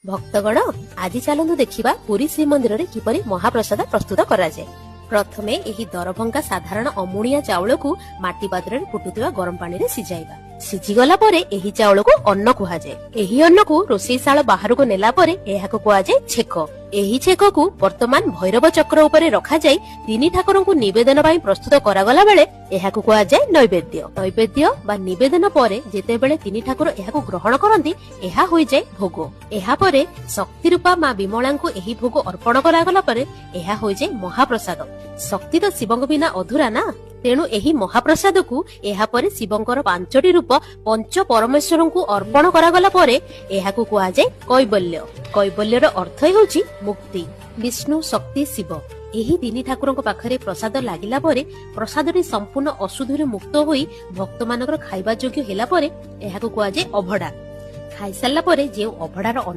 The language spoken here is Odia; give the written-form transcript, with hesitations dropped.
ଭକ୍ତଗଣ, ଆଜି ଚାଲନ୍ତୁ ଦେଖିବା ପୁରୀ ଶ୍ରୀମନ୍ଦିରରେ କିପରି ମହାପ୍ରସାଦ ପ୍ରସ୍ତୁତ କରାଯାଏ। ପ୍ରଥମେ ଏହି ଦରଭଙ୍ଗା ସାଧାରଣ ଅମୁଣିଆ ଚାଉଳକୁ ମାଟି ପାତ୍ରରେ ଫୁଟୁଥିବା ଗରମ ପାଣିରେ ସିଝାଇବା। ସିଝିଗଲା ପରେ ଏହି ଚାଉଳକୁ ଅନ୍ନ କୁହାଯାଏ। ଏହି ଅନ୍ନକୁ ରୋଷେଇଶାଳ ବାହାରକୁ ନେଲା ପରେ ଏହାକୁ କୁହାଯାଏ ଛେକ। ଏହି ଛେକକୁ ବର୍ତ୍ତମାନ ଭୈରବ ଚକ୍ର ଉପରେ ରଖାଯାଇ ତିନି ଠାକୁରଙ୍କୁ ନିବେଦନ ପାଇଁ ପ୍ରସ୍ତୁତ କରାଗଲା ବେଳେ ଏହାକୁ କୁହାଯାଏ ନୈବେଦ୍ୟ। ନୈବେଦ୍ୟ ବା ନିବେଦନ ପରେ ଯେତେବେଳେ ତିନି ଠାକୁର ଏହାକୁ ଗ୍ରହଣ କରନ୍ତି, ଏହା ହୋଇଯାଏ ଭୋଗ। ଏହାପରେ ଶକ୍ତି ରୂପା ମା ବିମଳାଙ୍କୁ ଏହି ଭୋଗ ଅର୍ପଣ କରାଗଲା ପରେ ଏହା ହୋଇଯାଏ ମହାପ୍ରସାଦ। ଶକ୍ତି ତ ଶିବଙ୍କ ବିନା ଅଧୁରା ନା, ତେଣୁ ଏହି ମହାପ୍ରସାଦକୁ ଏହାପରେ ଶିବଙ୍କର ପାଞ୍ଚଟି ରୂପ ପଞ୍ଚ ପରମେଶ୍ୱରଙ୍କୁ ଅର୍ପଣ କରାଗଲା ପରେ ଏହାକୁ କୁହାଯାଏ କୈବଲ୍ୟ। କୈବଲ୍ୟର ଅର୍ଥ ହେଉଛି ମୁକ୍ତି। ବିଷ୍ଣୁ, ଶକ୍ତି, ଶିବ ଏହି ତିନି ଠାକୁରଙ୍କ ପାଖରେ ପ୍ରସାଦ ଲାଗିଲା ପରେ ପ୍ରସାଦଟି ସମ୍ପୂର୍ଣ୍ଣ ଅଶୁଦ୍ଧିରୁ ମୁକ୍ତ ହୋଇ ଭକ୍ତମାନଙ୍କର ଖାଇବା ଯୋଗ୍ୟ ହେଲା ପରେ ଏହାକୁ କୁହାଯାଏ ଅଭଡା। ଖାଇସାରିଲା ପରେ ଯେଉଁ ଅଭଡାର ଅନ୍ନ